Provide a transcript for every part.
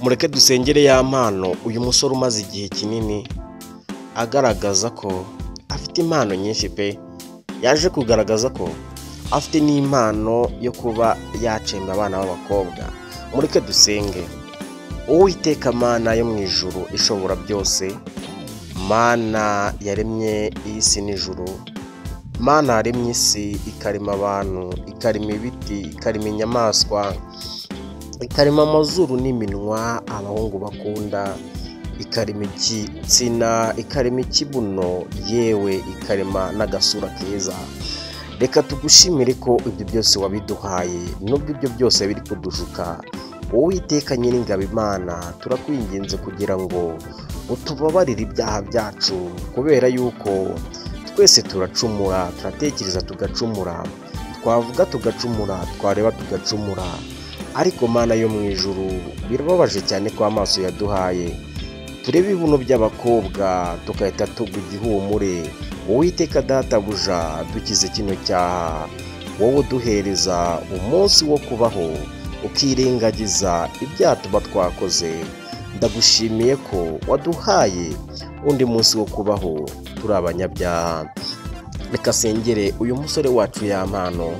Mureke dusengere ya mpano, uyu musore umaze igihe kinini agaragaza ko afite impano nyinshi pe. Yaje kugaragaza ko afite n'impano yo kuba yacemba abana b'abakobwa. Mureke dusenge. Uwiteka Mana yo mu ijuru ishobora byose, Mana yaremye iyi si n'ijuru, Mana yaremye isi ikarema abantu, ikarema ibiti, ikarema inyamaswa, ikarema amazuru n'iminwa abahungu bakunda, ikarema igitsina, ikarema ikibuno, yewe ikarema n'agasura keza. Reka tugushimire ko ibyo byose wabiduhaye, nubwo ibyo byose biri kudushuka. Uwiteka Nyiringabo Imana, turakwinginze kugira ngo utubabarire ibyaha byacu, kubera yuko twese turacumura, turatekereza tugacumura, twavuga tugacumura, twareba tugacumura. Ariko Mana yo mu ijuru, birababaje cyane ko amaso yaduhaye tureba ibibuno by'abakobwa tugahita tugwa igihumure. Uwiteka databuja, dukize kino cyaha, wowe uduhereza umunsi wo kubaho, ukirengagiza ibyaha tuba twakoze. Ndagushimiye ko waduhaye undi munsi wo kubaho turi abanyabyaha. Reka sengere uyu musore wacu ya mpano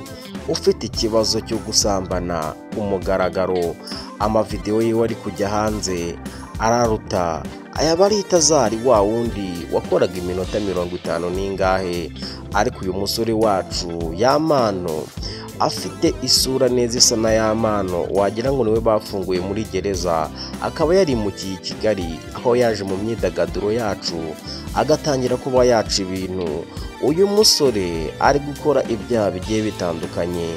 ufite ikibazo cyo gusambana ku mugaragaro. Amavidewo yiwe ari kujya hanze araruta aya baritazari wa wundi wakoraga iminota 50 n'ingahe. Ariko uyu musore wacu ya mpano afite isura neza isa na ya mpano, wagira ngo niwe bafunguye muri gereza, akaba yarimukiye i Kigali aho yaje mu myidagaduro yacu agatangira kuba yaca ibintu. Uyu musore ari gukora ibyaha bigiye bitandukanye.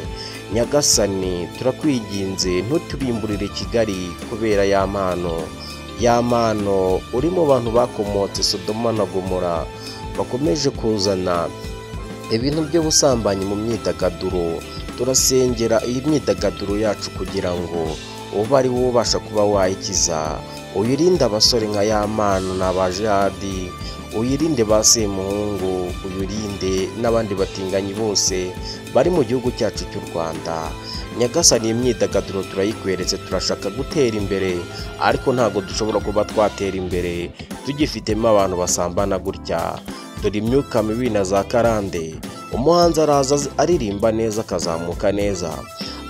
Nyagasani, turakwiginze ntuturimburire Kigali kubera ya mpano. Ya mpano uri mu bantu bakomotse Sodoma na Gomora, bakomeje kuzana ibintu by'ubusambanyi mu myidagaduro. Turasengera iyi myidagaduro yacu kugira ngo ube ari wowe ubasha kuba wayikiza. Uyirinde abasore nka ya mpano na ba Jihadi, uyirinde ba Semuhungu, uyirinde n'abandi batinganyi bose bari mu gihugu cyacu cy'u Rwanda. Nyagasani, iyi myidagaduro turayikweretse, turashaka gutera imbere, ariko ntabwo dushobora kuba twatera imbere tugifitemo abantu basambana gutya. Dore imyuka mibi na za karande. Umuhanzi araza aririmba neza akazamuka neza,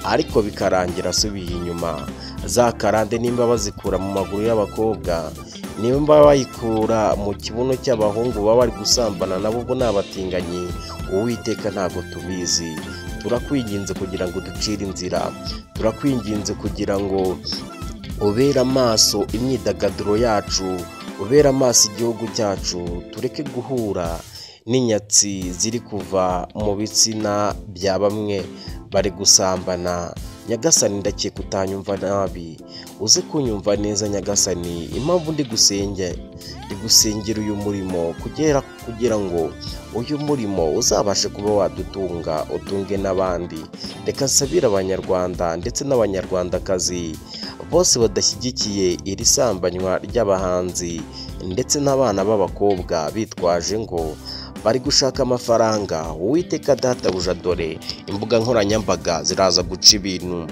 ariko bikarangira asubiye inyuma. Za karande nimba bazikura mu maguru y'abakobwa, nimba bayikura mu kibuno cy'abahungu baba bari gusambana nabo, ubwo ni abatinganyi. Uwiteka ntabwo tubizi. Turakwinginze kugira ngo uducire inzira, turakwinginze kugira ngo ubere amaso imyidagaduro yacu, ubere amaso igihugu cyacu, tureke guhura n'inyatsi ziri kuva mu bitsina bya bamwe bari gusambana. Nyagasani, ndakeka utanyumva nabi, uze kunyumva neza Nyagasani. Impamvu ndi gusengera uyu murimo kugira ngo uyu murimo uzabashe kuba wadutunga, utunge n'abandi. Reka nsabire abanyarwanda ndetse n'abanyarwandakazi bose badashyigikiye iri sambanywa ry'abahanzi ndetse n'abana b'abakobwa bitwaje ngo bari gushaka amafaranga. Uwiteka databuja, dore imbuga nkoranyambaga ziraza guca ibintu.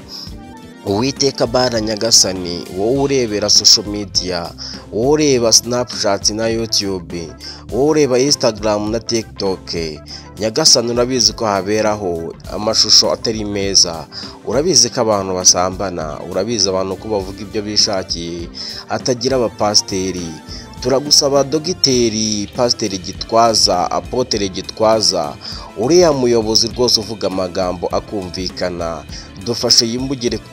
Uwiteka Bana Nyagasani, wowe urebera social media, wowe ureba Snapchat na YouTube, wowe ureba Instagram na TikTok, Nyagasani urabizi ko haberaho amashusho atari meza, urabizi ko abantu basambana, urabizi abantu ko bavuga ibyo bishakiye, hatagira abapasiteri. Turagusaba Dogiteri Pasiteri Gitwaza, Apotere Gitwaza, uriya muyobozi rwose uvuga amagambo akumvikana, dufashe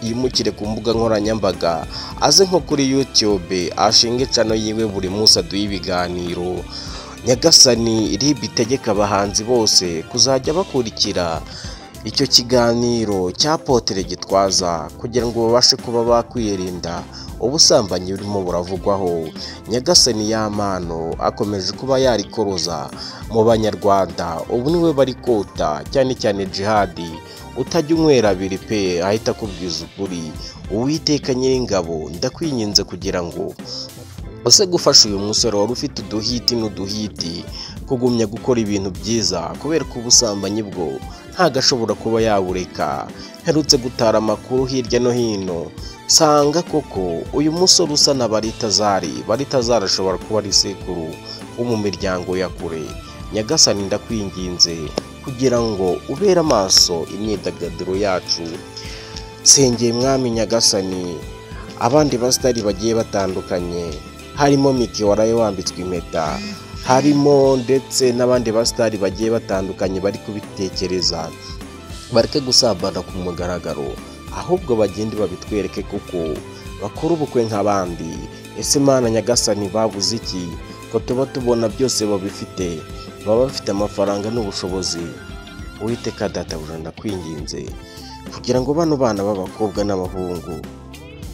yimukire ku mbuga nkoranyambaga, aze nko kuri YouTube ashinge channel yiwe buri munsi aduhe ibiganiro. Nyagasani, RIB itegeka abahanzi bose kuzajya bakurikira icyo kiganiro cya Apotere Gitwaza kugira ngo babashe kuba bakwirinda ubusambanyi burimo buravugwaho. Nyagasani, ya mpano akomeje kuba yarikoroza mu banyarwanda, ubu niwe bari kota cyane cyane Jihadi utajya unywera abiri pe, ahita akubwiza ukuri. Uwiteka Nyiringabo, ndakwinginze kugira ngo use gufasha uyu musore wari ufite uduhiti n'uduhiti kugumya gukora ibintu byiza, kubera ko ubusambanyi bwo ntago ashobora kuba yawureka. Mperutse gutara amakuru hirya no hino nsanga koko uyu musore usa na Baritazari, Baritazari ashobora kuba ari sekuru wo mu miryango ya kure. Nyagasani ndakwinginze kugira ngo ubere amaso imyidagaduro yacu. Nsengeye mwami Nyagasani abandi basitari bagiye batandukanye, harimo Miki waraye wambitswe impeta, harimo ndetse n'abandi basitari bagiye batandukanye bari kubitekereza, bareke gusambana ku mugaragaro, ahubwo bagende babitwereke kuko bakora ubukwe nk'abandi. Ese Mana Nyagasani babuze iki ko tuba tubona byose babifite, baba bafite amafaranga n'ubushobozi? Uwiteka databuja ndakwinginze kugira ngo bano bana b'abakobwa n'abahungu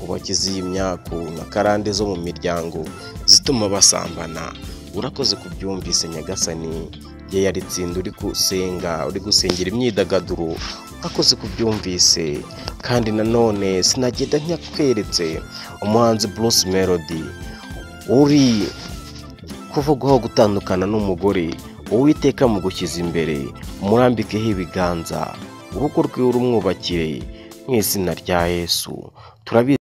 ubakize iyi myaku na karande zo mu miryango zituma basambana. Urakoze kubyumvise Nyagasani. Ye yaritsinda uri gusenga, uri gusengera imyidagaduro, urakoze kubyumvise. Kandi nanone sinagenda ntakweretse umuhanzi Bruce Melody uri kuvugwaho gutandukana n'umugore. Uwiteka mugushyize imbere, umurambikeho ibiganza, urugo rwiwe urumwubakire mu izina rya Yesu. Turabizi.